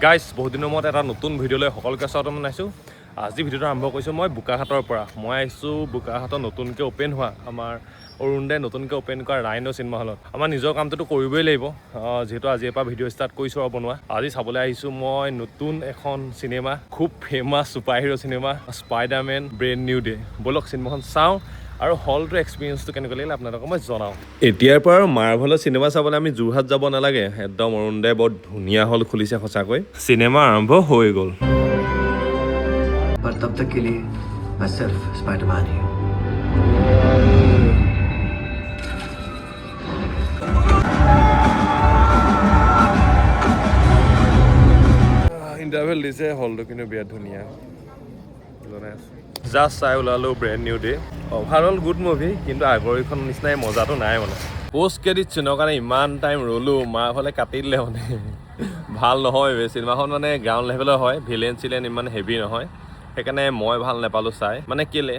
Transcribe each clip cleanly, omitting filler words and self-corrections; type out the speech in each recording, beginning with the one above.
Guys, বহুত দিনৰ মূৰত এটা নতুন ভিডিঅ'লৈ সকলোকে স্বাগতম জনাইছোঁ। আজি ভিডিঅ'টো আৰম্ভ কৰিছোঁ মই বোকাখাটৰ পৰা। মই আহিছোঁ বোকাখাটত নতুনকৈ অ'পেন হোৱা, আমাৰ অৰুণ দাই নতুনকৈ অ'পেন কৰা ৰাইন' চিনেমা হলত। আমাৰ নিজৰ কামটোতো কৰিবই লাগিব, যিহেতু আজিৰ পৰা ভিডিঅ' ষ্টাৰ্ট কৰিছোঁ আৰু বনোৱা। আজি চাবলৈ আহিছোঁ মই নতুন এখন চিনেমা, খুব famous super hero cinema Spider-Man brand new day. ব'লক, চিনেমাখন চাওঁ আৰু হলটোৰ এক্সপিৰিয়েঞ্চটো কেনেকুৱা লাগিলে আপোনালোকক মই জনাওঁ। এতিয়াৰ পৰা আৰু মাৰ্ভেলৰ চিনেমা চাবলৈ আমি যোৰহাট যাব নালাগে। একদম অৰুণ দাই বৰ ধুনীয়া হল খুলিছে সঁচাকৈ। চিনেমা আৰম্ভ হৈ গ'ল। पर तब तक के लिए मैं सिर्फ स्पाइडरमैन ही हूँ। ইণ্টাৰভেল দিছে। হলটো কিন্তু বিৰাট ধুনীয়া। জনাই আছোঁ, জাষ্ট চাই ওলালোঁ brand new day. Overall good movie, কিন্তু আগৰখন নিচিনাই মজাটো নাই। মানে পষ্ট ক্ৰেডিট চিনৰ কাৰণে ইমান টাইম ৰ'লোঁ, মাৰ্ভেলে কাটি দিলে। মানে ভাল নহয় বে চিনেমাখন। মানে গ্ৰাউণ্ড লেভেলৰ হয়, ভিলেন চিলেন ইমান হেভি নহয়, সেইকাৰণে মই ভাল নাপালোঁ চাই। মানে কেলে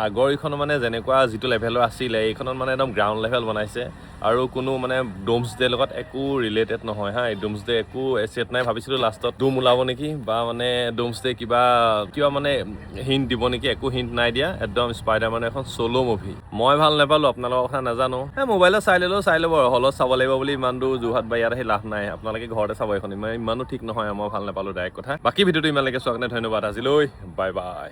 আগৰ এইখন মানে যেনেকুৱা যিটো লেভেলৰ আছিলে, এইখনত মানে একদম গ্ৰাউণ্ড লেভেল বনাইছে আৰু কোনো মানে ডুমছ ডে লগত একো ৰিলেটেড নহয়। হা, এই ডুমছ ডে একো এছেট নাই। ভাবিছিলোঁ লাষ্টত ডুম ওলাব নেকি বা মানে ডুমছ ডে কিবা কিবা মানে হিণ্ট দিব নেকি, একো হিণ্ট নাই দিয়া। একদম স্পাইডাৰমেনৰ এখন চ'ল' মুভি। মই ভাল নাপালোঁ, আপোনালোকৰ কথা নাজানো। এই মোবাইলত চাই ল'লেও চাই ল'ব আৰু হলত চাব লাগিব বুলি ইমান দূৰ যোৰহাট বা ইয়াত আহি লাভ নাই। আপোনালোকে ঘৰতে চাব এইখন। ইমান ইমানো ঠিক নহয়, মই ভাল নাপালোঁ, ডাইৰেক্ট কথা। বাকী ভিডিঅ'টো ইমানলৈকে চোৱাৰ কাৰণে ধন্যবাদ। আজিলৈ বাই বাই।